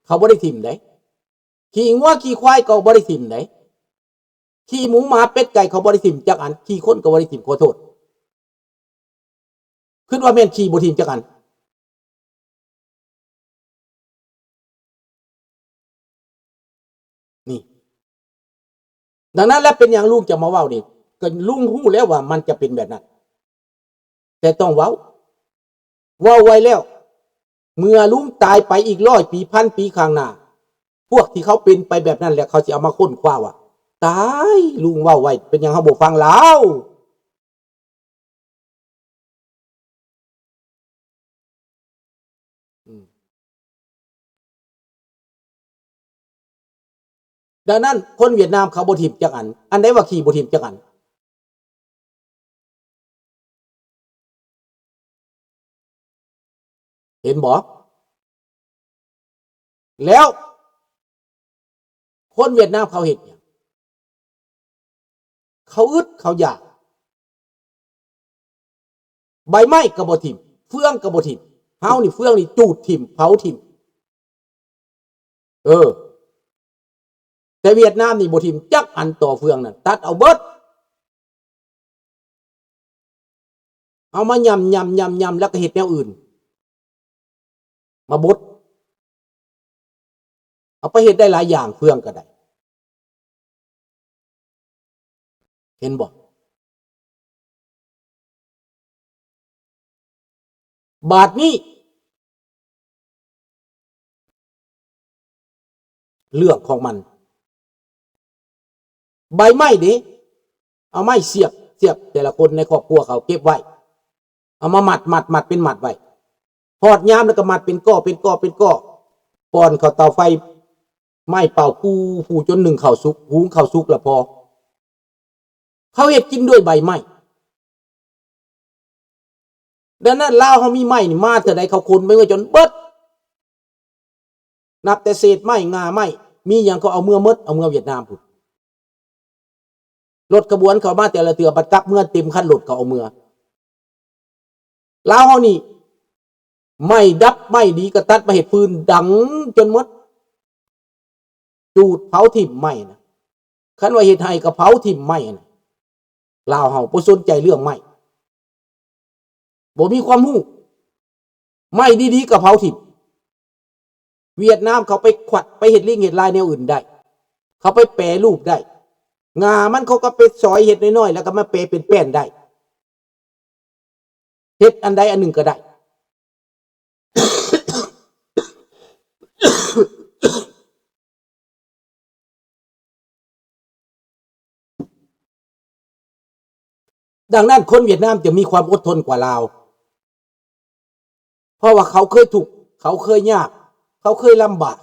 ເຂົາບໍ່ໄດ້ຖິ້ມເດ້. ຂີ້ງົວຂີ້ຄວາຍກໍບໍ່ໄດ້ຖິ້ມເດ້. ຂີ້ໝູໝາເປັດໄກ່ເຂົາບໍ່ໄດ້ຖິ້ມຈັກອັນ. ຂີ້ຄົນກໍບໍ່ໄດ້ຖິ້ມ. ຂໍໂທດ. ຄິດວ່າແມ່ນຂີ້ບໍ່ຖິ້ມຈັກອັນ. ນີ້. ດັ່ງນັ້ນແລ້ວເປັນຫຍັງລຸງຈະມາເວົ້ານີ້? ກໍລຸງຮູ້ແລ້ວວ່າມັນຈະເປັນແບບນັ້ນ. ແຕ່ຕ້ອງເວົ້າ. ເວົ້າໄວ້ແລ້ວ. ເມື່ອລຸງຕາຍໄປອີກຮ້ອຍປີ ພັນປີຂ້າງໜ້າ, ພວກທີ່ເຂົາເປັນໄປແບບນັ້ນແຫຼະ ເຂົາຊິເອົາມາຄົ້ນຄວ້າວ່າ ຕາຍ, ລຸງເວົ້າໄວ້ ເປັນຫຍັງເຮົາບໍ່ຟັງລາວ? ອືມ. ດັ່ງນັ້ນ ຄົນຫວຽດນາມເຂົາບໍ່ຖິ້ມຈັກອັນ. ອັນໃດວ່າຂີ້ບໍ່ຖິ້ມຈັກອັນ? ເຫັນບໍ່? ແລ້ວຄົນຫວຽດນາມເຂົາເຮັດຫຍັງ? ເຂົາອຶດເຂົາຢາກ. ໃບໄມ້ກໍບໍ່ຖິ້ມ, ເຟືອງກໍບໍ່ຖິ້ມ. ເຮົານີ້ເຟືອງນີ້ຈູດຖິ້ມ, ເຜົາຖິ້ມ. ເອີ ແຕ່ຫວຽດນາມນີ້ບໍ່ຖິ້ມຈັກອັນ, ຕໍເຟືອງນັ້ນຕັດເອົາເບິດ, ເອົາມາຫຍ້ຳໆໆໆ ແລ້ວກໍເຮັດແນວອື່ນມາບົດ, ເອົາໄປເຮັດໄດ້ຫຼາຍຢ່າງ, ເຟືອງກໍໄດ້. ເຫັນບໍ່? ບາດນີ້ ເລື່ອງຂອງມັນ ໃບໄມ້ເດ້ ເອົາໄມ້ສຽບ ສຽບ ແຕ່ລະຄົນໃນຄອບຄົວເຂົາເກັບໄວ້ ເອົາມາມັດ ມັດ ມັດເປັນມັດໄວ້ ຮອດຍາມແລ້ວກໍມັດເປັນກໍ ເປັນກໍ ເປັນກໍ ປ້ອນເຂົ້າເຕົາໄຟ ໄມ້ເປົ່າຟູໆ ຈົນໜຶ້ງເຂົ້າສຸກ ຫຸງເຂົ້າສຸກລະພໍ. ເຂົາເຮັດກິນດ້ວຍໃບໄມ້. ດັ່ງນັ້ນລາວເຮົາມີໄມ້ນີ້ມາເທື່ອໃດ ເຂົາຂົນໄປເໝິດຈົນເບິດ. ນັບແຕ່ເສດໄມ້ ງ່າໄມ້ ມີຫຍັງເຂົາເອົາເມືອເໝິດ ເອົາເມືອຫວຽດນາມພຸ້ນ. ລົດຂະບວນເຂົ້າມາແຕ່ລະເທື່ອ ບັດກັບເມືອເຕັມຄັນລົດ ເຂົາເອົາເມືອ. ລາວເຮົານີ້ ໄມ້ດັບໄມ້ດີກໍຕັດມາເຮັດຟືນ ດັງຈົນໝົດ. ຈູດເຜົາຖິ້ມໄມ້ນະ ຄັນວ່າເຮັດໄຮ່ກໍເຜົາຖິ້ມໄມ້ນະ. ລາວເຮົາບໍ່ສົນໃຈເລື່ອງໄມ້ ບໍ່ມີຄວາມຮູ້ ໄມ້ດີໆກໍເຜົາຖິ້ມ. ຫວຽດນາມເຂົາໄປຂວັດ ໄປເຮັດລິ້ງເຮັດລາຍແນວອື່ນໄດ້ ເຂົາໄປແປຮູບໄດ້ ງ່າມັນເຂົາກໍໄປຊອຍເຮັດນ້ອຍໆ ແລ້ວກໍມາແປເປັນແປ້ນໄດ້. ເຮັດອັນໃດອັນໜຶ່ງກໍໄດ້. ດັ່ງນັ້ນຄົນຫວຽດນາມຈະມີຄວາມອົດທົນກວ່າລາວ ເພາະວ່າເຂົາເຄີຍທຸກ ເຂົາເຄີຍຍາກ ເຂົາເຄີຍລຳບາກ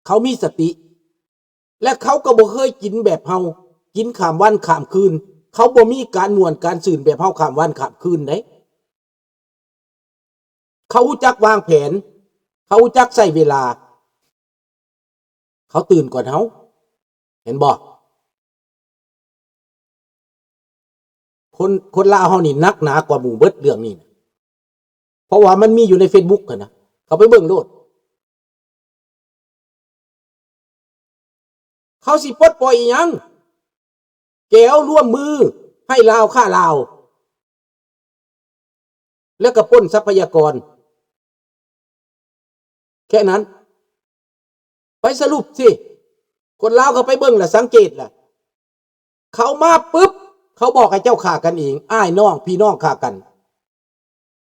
ເຂົາມີສະຕິ ແລະ ເຂົາກໍບໍ່ເຄີຍກິນແບບເຮົາ ກິນຂ້າມວັນຂ້າມຄືນ. ເຂົາບໍ່ມີການມ່ວນການຊື່ນແບບເຮົາຂ້າມວັນຂ້າມຄືນເດ້. ເຂົາຮູ້ຈັກວາງແຜນ ເຂົາຮູ້ຈັກໃຊ້ເວລາ ເຂົາຕື່ນກ່ອນເຮົາ ເຫັນບໍ່? ຄົນ ຄົນລາວເຮົານີ້ໜັກໜາກວ່າໝູ່ເບິດເລື່ອງນີ້ນະ ເພາະວ່າມັນມີຢູ່ໃນເຟສບຸກຫັ້ນນະ ເຂົ້າໄປເບິ່ງໂລດ. ເຂົາຊິປົດປ່ອຍອີ່ຫຍັງ? ແກວລວມມືໃຫ້ລາວຂ້າລາວ ແລ້ວກໍປົນຊັບພະຍາກອນ ແຄ່ນັ້ນ. ໄປສະຫຼຸບຊິ ຄົນລາວເຂົາໄປເບິ່ງລະ ສັງເກດລະ ເຂົາມາປຶບ ເຂົາບອກໃຫ້ເຈົ້າຂ້າກັນເອງ ອ້າຍນ້ອງ ພີ່ນ້ອງຂ້າກັນ.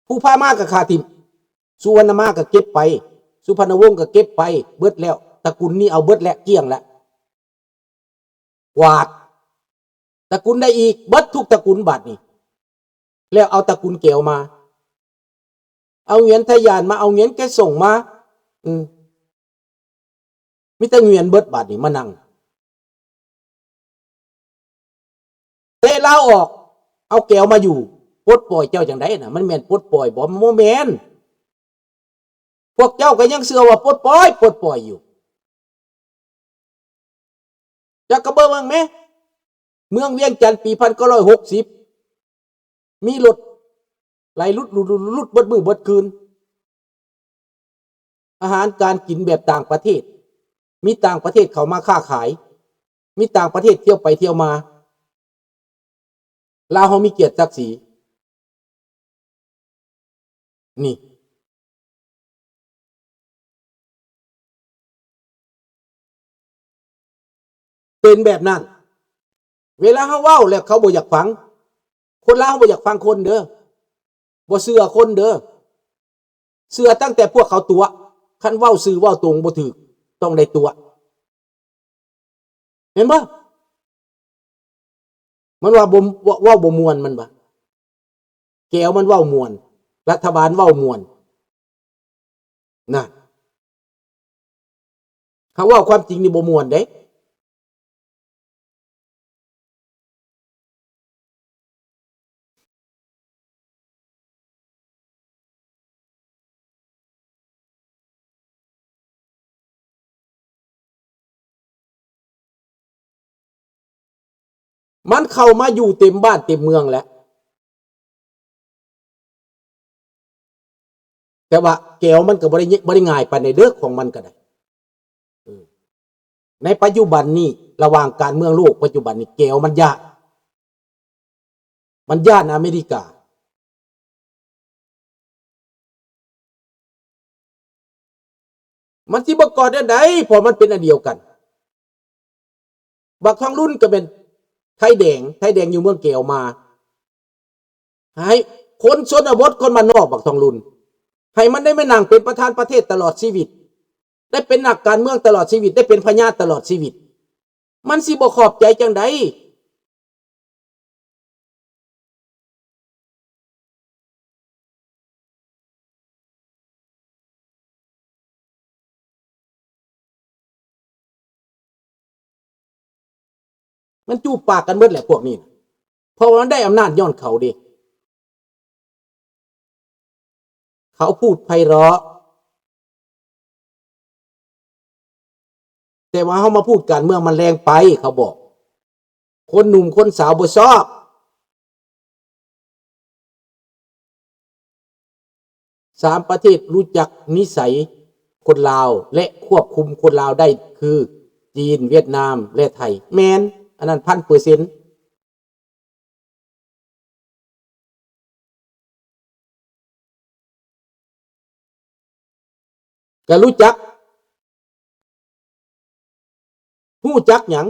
ຜູ້ພາມາກໍຂ້າຖິ້ມ ສຸວັນນະມາກໍເກັບໄປ ສຸພັນນະວົງກໍເກັບໄປ ເບິດແລ້ວ ຕະກຸນນີ້ເອົາເບິດແລ້ວ ກ້ຽງແລ້ວ ກວາດ ຕະກຸນໃດອີກ ເບິດທຸກຕະກຸນບາດນີ້ ແລ້ວເອົາຕະກຸນແກວມາ ເອົາຫງວຽນທະຍານມາ ເອົາຫງວຽນແກສົງມາ ອື ມີແຕ່ຫງວຽນເບິດບາດນີ້ມານັ່ງ ເຕະລາວອອກ ເອົາແກວມາຢູ່ ປົດປ່ອຍເຈົ້າຈັ່ງໃດນະ? ມັນແມ່ນປົດປ່ອຍບໍ່? ມັນບໍ່ແມ່ນ. ພວກເຈົ້າກໍຍັງເຊື່ອວ່າປົດປ່ອຍ ປົດປ່ອຍຢູ່. ເຈົ້າກໍເບິ່ງແມະ ເມືອງວຽງຈັນປີພັນເກົ້າຮ້ອຍຫົກສິບ ມີລົດໄຫຼຫຼຸດ ຫຼຸດ ຫຼຸດ ຫຼຸດເບິດມື້ເບິດຄືນ. ອາຫານການກິນແບບຕ່າງປະເທດ, ມີຕ່າງປະເທດເຂົ້າມາຄ້າຂາຍ, ມີຕ່າງປະເທດທ່ຽວໄປທ່ຽວມາ. ລາວເຮົາມີກຽດສັກສີ. ນີ້ ເປັນແບບນັ້ນ. ເວລາເຮົາເວົ້າແລ້ວເຂົາບໍ່ຢາກຟັງ, ຄົນລາວບໍ່ຢາກຟັງຄົນເດີ, ບໍ່ເຊື່ອຄົນເດີ, ເຊື່ອຕັ້ງແຕ່ພວກເຂົາຕົວະ. ຄັນເວົ້າຊື່ເວົ້າຕົງບໍ່ຖືກ ຕ້ອງໄດ້ຕົວະ. ແມ່ນບໍ່? ມັນວ່າບໍ່ ເວົ້າ ເວົ້າບໍ່ມ່ວນ ມັນວ່າ ແກວມັນເວົ້າມ່ວນ, ລັດຖະບານເວົ້າມ່ວນ. ນະ ເຮົາເວົ້າຄວາມຈິງນີ້ບໍ່ມ່ວນເດ້. ມັນເຂົ້າມາຢູ່ເຕັມບ້ານເຕັມເມືອງແລ້ວ, ແຕ່ວ່າແກວມັນກໍບໍ່ໄດ້ ບໍ່ໄດ້ງ່າຍປານໃດເດີ້ ຂອງມັນກໍໄດ້. ເອີ ໃນປັດຈຸບັນນີ້ ລະຫວ່າງການເມືອງໂລກປັດຈຸບັນນີ້ ແກວມັນຢ້ານ ມັນຢ້ານອາເມລິກາ. ມັນຊິບໍ່ກອດແນວໃດ ເພາະມັນເປັນອັນດຽວກັນ. ບັກທອງລຸນກໍແມ່ນໄທແດງ, ໄທແດງຢູ່ເມືອງແກວມາ. ໃຫ້ຄົນຊົນນະບົດ, ຄົນບ້ານນອກ, ບັກທອງລຸນ, ໃຫ້ມັນໄດ້ມານັ່ງເປັນປະທານປະເທດຕະຫຼອດຊີວິດ, ໄດ້ເປັນນັກການເມືອງຕະຫຼອດຊີວິດ, ໄດ້ເປັນພະຍາດຕະຫຼອດຊີວິດ, ມັນຊິບໍ່ຂອບໃຈຈັ່ງໃດ? ມັນຈູບປາກກັນເບິດແຫຼະພວກນີ້ນະ, ເພາະວ່າມັນໄດ້ອຳນາດຍ້ອນເຂົາເດ້. ເຂົາພູດໄພເລາະ, ແຕ່ວ່າເຮົາມາພູດການເມືອງມັນແຮງໄປ, ເຂົາບອກ. ຄົນໜຸ່ມຄົນສາວບໍ່ຊອບ. ສາມປະເທດຮູ້ຈັກນິໄສຄົນລາວ ແລະ ຄວບຄຸມຄົນລາວໄດ້ຄື ຈີນ, ຫວຽດນາມ ແລະ ໄທ. ແມ່ນ, ອັນນັ້ນພັນເປີເຊັນ. ກໍຮູ້ຈັກ, ຮູ້ຈັກຫຍັງ?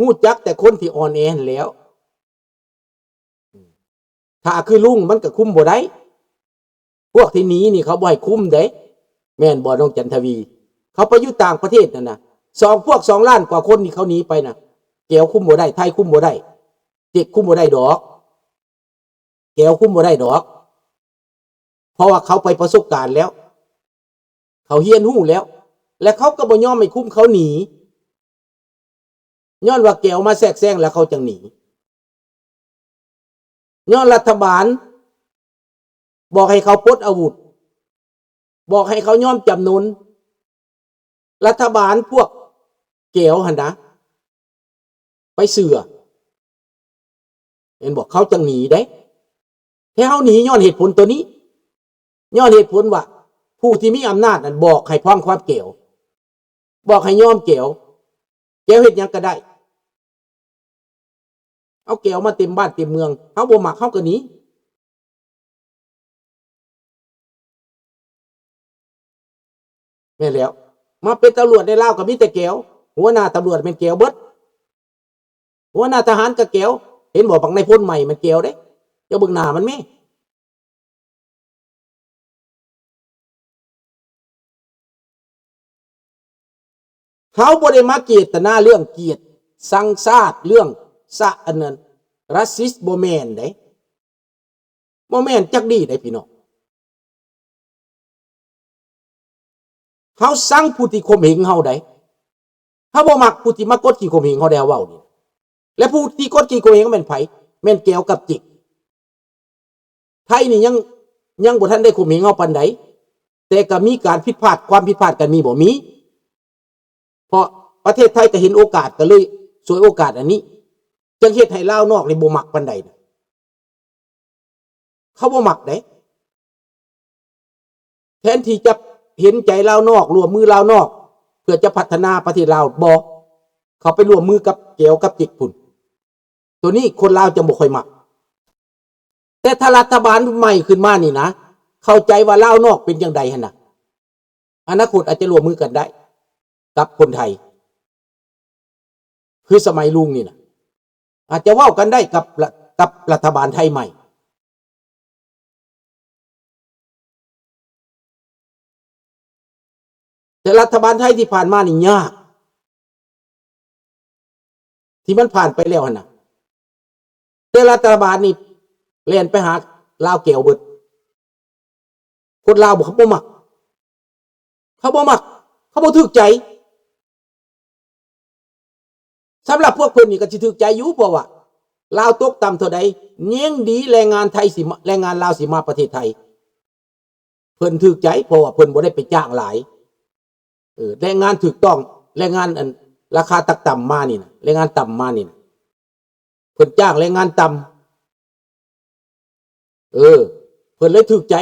ຮູ້ຈັກແຕ່ຄົນທີ່ອ່ອນແອຫັ້ນແຫຼ້ວ. ຖ້າຄືລຸງມັນກໍຄຸມບໍ່ໄດ້. ພວກທີ່ໜີນີ້ເຂົາບໍ່ໃຫ້ຄຸມເດ້, ແມ່ນບໍ່ ນ້ອງຈັນທະວີ? ເຂົາໄປຢູ່ຕ່າງປະເທດນັ້ນນະ, ສອງ ພວກສອງລ້ານກວ່າຄົນທີ່ເຂົາໜີໄປນະ, ແກວຄຸມບໍ່ໄດ້, ໄທຄຸມບໍ່ໄດ້, ເຈັກຄຸມບໍ່ໄດ້ດອກ. ແກວຄຸມບໍ່ໄດ້ດອກ, ເພາະວ່າເຂົາໄປປະສົບການແລ້ວ, ເຂົາຮຽນຮູ້ແລ້ວ, ແລະ ເຂົາກໍບໍ່ຍອມໃຫ້ຄຸມ, ເຂົາໜີ. ຍ້ອນວ່າແກວມາແຊກແຊງ ແລ້ວເຂົາຈັ່ງໜີ. ຍ້ອນລັດຖະບານບອກໃຫ້ເຂົາປົດອາວຸດ, ບອກໃຫ້ເຂົາຍອມຈຳນົນ. ລັດຖະບານພວກແກວຫັ້ນນະ ໄປເຊື່ອ ເຫັນບໍ່? ເຂົາຈັ່ງໜີເດ້. ແທ້ເຮົາໜີຍ້ອນເຫດຜົນໂຕນີ້, ຍ້ອນເຫດຜົນວ່າຜູ້ທີ່ມີອຳນາດນັ້ນບອກໃຫ້ຟັງຄວາມແກວ, ບອກໃຫ້ຍອມແກວ, ແກວເຮັດຫຍັງກໍໄດ້. ເອົາແກວມາເຕັມບ້ານເຕັມເມືອງ, ເຮົາບໍ່ມັກເຮົາກໍໜີ. ແມ່ນແລ້ວ, ມາເປັນຕຳຫຼວດໃນລາວກໍມີແຕ່ແກວ, ຫົວໜ້າຕຳຫຼວດແມ່ນແກວເບິດ, ຫົວໜ້າທະຫານກໍແກວ. ເຫັນບໍ່? ບັກນາຍພົນໃໝ່ມັນແກວເດ້, ເຈົ້າເບິ່ງໜ້າມັນແມ້. ເຮົາບໍ່ໄດ້ມາເຈດຕະນາເລື່ອງກຽດຊັງຊາດ, ເລື່ອງສະ ອັນນັ້ນ racist ບໍ່ແມ່ນເດ້, ບໍ່ແມ່ນຈັກດີ້ເດ້ພີ່ນ້ອງ. ເຮົາຊັງຜູ້ທີ່ຂົ່ມເຫງເຮົາໃດ, ເຮົາບໍ່ມັກຜູ້ທີ່ມາກົດຂີ່ຂົ່ມເຫງເຮົາໃດ, ເຮົາເວົ້ານີ້. ແລະ ຜູ້ທີ່ກົດຂີ່ຂົ່ມເຫງແມ່ນໃຜ? ແມ່ນແກວກັບຈິກ. ໄທນີ້ຍັງ ຍັງບໍ່ທັນໄດ້ຂົ່ມເຫງເຮົາປານໃດ, ແຕ່ກໍມີການຜິດພາດ, ຄວາມຜິດພາດກັນມີບໍ່? ມີ. ເພາະປະເທດໄທກໍເຫັນໂອກາດ, ກໍເລີຍສວຍໂອກາດອັນນີ້, ຈຶ່ງເຮັດໃຫ້ລາວນອກນີ້ບໍ່ມັກປານໃດນະ. ເຂົາບໍ່ມັກເດ້. ແທນທີ່ຈະ ເຫັນໃຈລາວນອກ ຮ່ວມມືລາວນອກ ເພື່ອຈະພັດທະນາປະເທດລາວ? ບໍ່. ເຂົາໄປຮ່ວມມືກັບແກວກັບຈິກພຸ້ນ. ໂຕນີ້ຄົນລາວຈະບໍ່ຄ່ອຍມັກ. ແຕ່ຖ້າລັດຖະບານໃໝ່ຂຶ້ນມານີ້ນະ ເຂົ້າໃຈວ່າລາວນອກເປັນຈັ່ງໃດຫັ້ນນະ, ອະນາຄົດອາດຈະຮ່ວມມືກັນໄດ້ກັບຄົນໄທ ຄືສະໄໝລຸງນີ້ນະ ອາດຈະເວົ້າກັນໄດ້ກັບ ກັບລັດຖະບານໄທໃໝ່. ແຕ່ລັດຖະບານໄທທີ່ຜ່ານມານີ້ຍາກ ທີ່ມັນຜ່ານໄປແລ້ວຫັ້ນນະ. ແຕ່ລັດຖະບານນີ້ແລ່ນໄປຫາລາວແກວເບິດ. ຄົນລາວບໍ່ ເຂົາບໍ່ມັກ, ເຂົາບໍ່ມັກ, ເຂົາບໍ່ຖືກໃຈ. ສຳລັບພວກເພິ່ນນີ້ກໍຊິຖືກໃຈຢູ່ ເພາະວ່າລາວຕົກຕ່ຳເທົ່າໃດ ຍິ່ງດີແຮງງານໄທຊິມາ ແຮງງານລາວຊິມາປະເທດໄທ. ເພິ່ນຖືກໃຈ ເພາະວ່າເພິ່ນບໍ່ໄດ້ໄປຈ້າງຫຼາຍ. ເອີ ແຮງງານຖືກຕ້ອງ ແຮງງານອັນລາຄາຕັກຕ່ຳມານີ້ນະ ແຮງງານຕ່ຳມານີ້ນະ ເພິ່ນຈ້າງແຮງງານຕ່ຳ. ເອີ ເພິ່ນເລີຍຖືກໃຈ.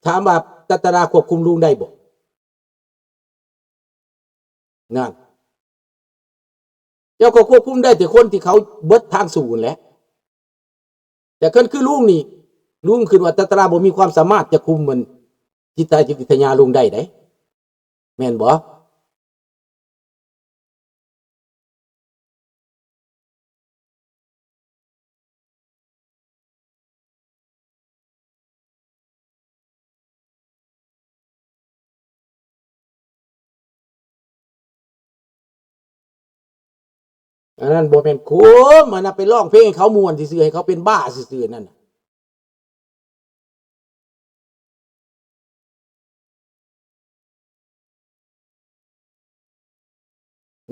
ຖາມວ່າຕັດຕະລາຄວບຄຸມລຸງໄດ້ບໍ່? ນັ້ນ ເຈົ້າກໍຄວບຄຸມໄດ້ແຕ່ຄົນທີ່ເຂົາເບິດທາງສູ້ຫັ້ນແຫຼະ. ແຕ່ຄັນຄືລຸງນີ້ ລຸງຄິດວ່າຕັດຕະລາບໍ່ມີຄວາມສາມາດຈະຄຸມມັນ ຈິດໃຈຈິດວິທະຍາລຸງໄດ້ເດ້ ແມ່ນບໍ່? ອັນນັ້ນບໍ່ແມ່ນຄຸມ ອັນນັ້ນໄປຮ້ອງເພງໃຫ້ເຂົາມ່ວນຊື່ໆ ໃຫ້ເຂົາເປັນບ້າຊື່ໆ ອັນນັ້ນນະ.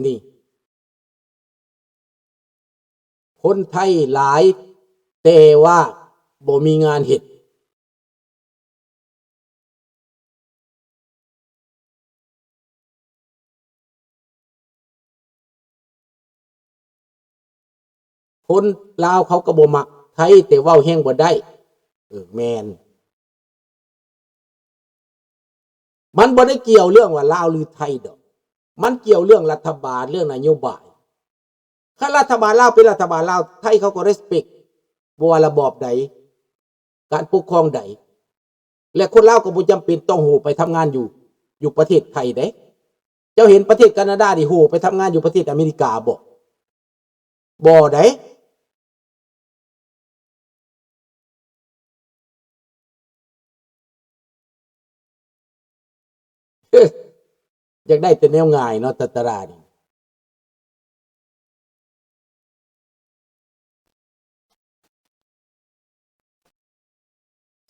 ນີ້ ຄົນໄທຫຼາຍ ແຕ່ວ່າບໍ່ມີງານເຮັດ. ຄົນລາວເຂົາກໍບໍ່ມັກໄທ ແຕ່ເວົ້າແຮງບໍ່ໄດ້. ເອີ ແມ່ນ. ມັນບໍ່ໄດ້ກ່ຽວເລື່ອງວ່າລາວຫຼືໄທດອກ, ມັນກ່ຽວເລື່ອງລັດຖະບານ, ເລື່ອງນະໂຍບາຍ. ຄັນລັດຖະບານລາວເປັນລັດຖະບານລາວ, ໄທເຂົາກໍ respect ບໍ່ວ່າລະບອບໃດ, ການປົກຄອງໃດ. ແລະ ຄົນລາວກໍບໍ່ຈຳເປັນຕ້ອງໂຫໄປທຳງານຢູ່, ຢູ່ປະເທດໄທເດ້. ເຈົ້າເຫັນປະເທດການາດານີ້ໂຫໄປທຳງານຢູ່ປະເທດອາເມລິກາບໍ່? ບໍ່ໄດ້. ຢາກໄດ້ແຕ່ແນວງ່າຍເນາະ ຕາຕະລານີ້.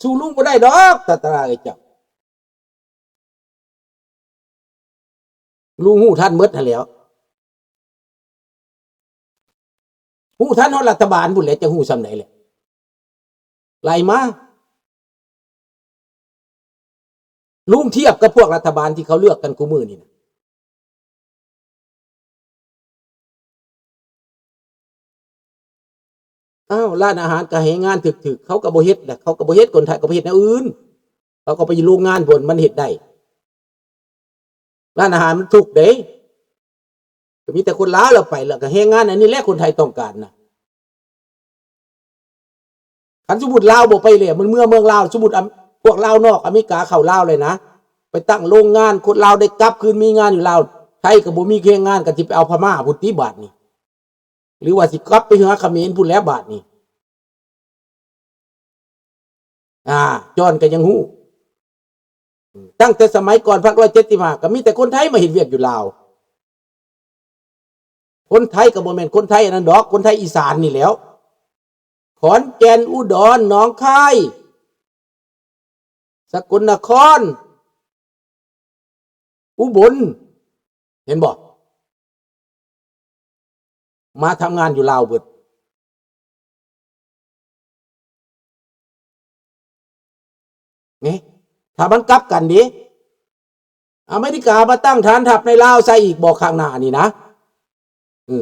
ສູ້ລຸງບໍ່ໄດ້ດອກ ຕາຕະລາເອີຍເຈົ້າ. ລຸງຮູ້ທັນໝົດຫັ້ນແຫຼ້ວ. ຮູ້ທັນຮອດລັດຖະບານພຸ້ນແຫຼະ ຈະຮູ້ສ່ຳໃດແຫຼະ. ໄລ່ມາ. ລຸງທຽບກັບພວກລັດຖະບານທີ່ເຂົາເລືອກກັນຄູ່ມື້ນີ້ນະ. ອ້າວ ຮ້ານອາຫານກໍໃຫ້ງານຖືກໆ ເຂົາກໍບໍ່ເຮັດແຫຼະ, ເຂົາກໍບໍ່ເຮັດ, ຄົນໄທກໍໄປເຮັດແນວອື່ນ, ເຂົາກໍໄປຢູ່ໂລງງານພຸ້ນ ມັນເຮັດໄດ້. ຮ້ານອາຫານມັນທຸກເດ້, ກໍມີແຕ່ຄົນລາວລະໄປ, ແລ້ວກໍແຮງງານອັນນີ້ແຫຼະຄົນໄທຕ້ອງການນະ. ຄັນສົມມຸດລາວບໍ່ໄປແລ້ວ ມັນເມືອເມືອງລາວ, ສົມມຸດອຳ ພວກລາວນອກອາເມລິກາເຂົ້າລາວເລີຍນະ, ໄປຕັ້ງໂລງງານ, ຄົນລາວໄດ້ກັບຄືນມີງານຢູ່ລາວ, ໄທກໍບໍ່ມີແຮງງານ, ກໍຊິໄປເອົາພະມ້າພຸ້ນຕິບາດນີ້. ຫຼືວ່າຊິກັບໄປຫາຂະເໝນພຸ້ນແຫຼະບາດນີ້. ອ່າ ຈອນກໍຍັງຮູ້. ຕັ້ງແຕ່ສະໄໝກ່ອນພັນເກົ້າຮ້ອຍເຈັດສິບຫ້າ ກໍມີແຕ່ຄົນໄທມາເຮັດວຽກຢູ່ລາວ. ຄົນໄທກໍບໍ່ແມ່ນຄົນໄທອັນນັ້ນດອກ, ຄົນໄທອີສານນີ້ແຫຼ້ວ. ຂອນແກ່ນ, ອຸດອນ, ໜອງຄາຍ, ສະກົນນະຄອນ, ອຸບົນ, ເຫັນບໍ່? ມາທຳງານຢູ່ລາວເບິດ. ນີ້ ຖ້າມັນກັບກັນເດ, ອາເມລິກາມາຕັ້ງຖານທັບໃນລາວໃສ່ອີກບໍ່ ຂ້າງໜ້ານີ້ນະ? ເອີ